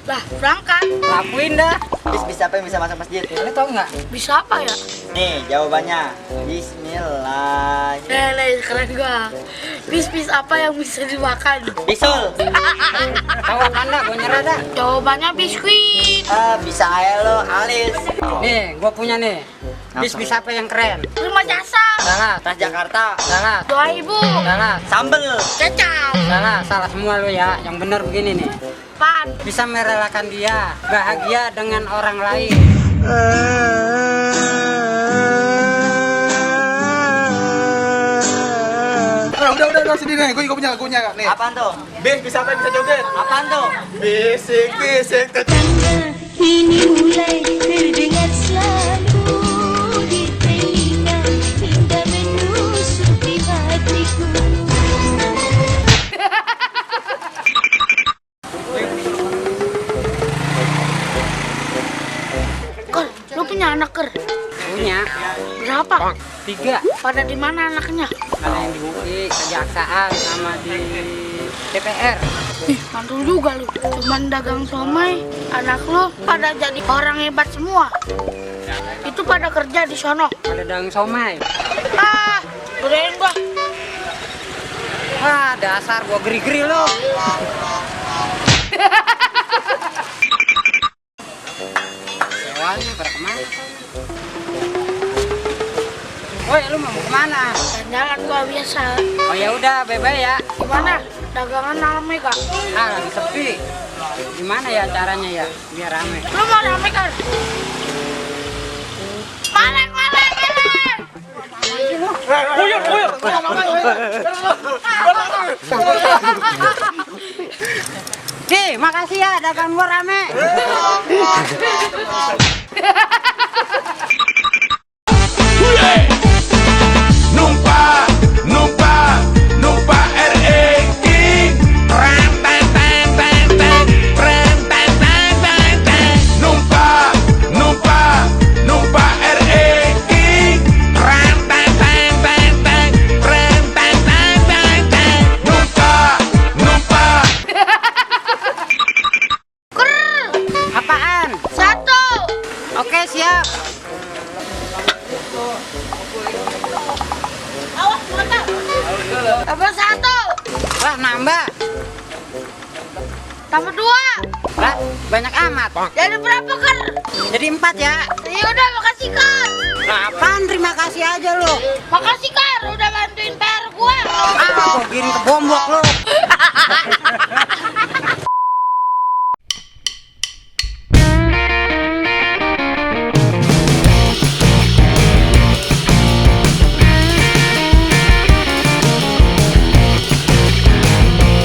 Lah, berangkat. Lakuin dah. Bis apa yang bisa masuk masjid? Kalian tau nggak? Bisa apa ya? Nih jawabannya. Bismillah. Keren gua. Bis apa yang bisa dimakan? Bisul. Tahu apa anda? Gue nyerah dah. Jawabannya biskuit. Bisa aja lo alis. Nih, gue punya nih. Bis apa yang keren? Terima jasa. Salah. Transjakarta. Salah. Doa ibu. Salah. Sambel. Kecap. Salah semua lo ya. Yang benar begini nih. Pan. Bisa merelakan dia bahagia dengan orang lain. Udah sendiri nih, gue juga punya nih. Apaan tuh? Bis bisa apa yang bisa joget? Apaan tuh? Bisik. Ini mulai terdengar selalu di telinga hingga menusuk di hatiku. Ker, lu punya anak ker? Punya Berapa? 3. Pada di mana anaknya? Ada yang di UI, kejaksaan, sama di DPR. Ih, mantul juga lu. Cuman dagang somai, anak lu pada jadi orang hebat semua. Itu pada kerja di sono. Ada dagang somai. Ah, godain gua. Wah, dasar gua geri-geri lo. Sewanya pada kemana? Woi, lu mau kemana? Jalan gua biasa. Oh ya udah, bye-bye ya. Gimana? Dagangan rame gak? Ah, lagi sepi. Gimana ya caranya ya biar rame? Lu mau rame kan? Maleng. Buyur. Nih, makasih ya dagang gua rame. Numpa REI Rem ten ten ten ten Rem ten ten ten ten Numpa REI Rem ten ten ten ten Rem ten ten ten ten Numpa Apaan? Satu. Oke, siap. Tambah satu. Lah, nambah. Tambah dua. Lah, banyak amat. Jadi berapa ker? Jadi 4 ya. Ya udah, makasih kar. Apaan? Terima kasih aja lo. Makasih kar, udah bantuin PR gua. Ah, gua giring ke bombok lo.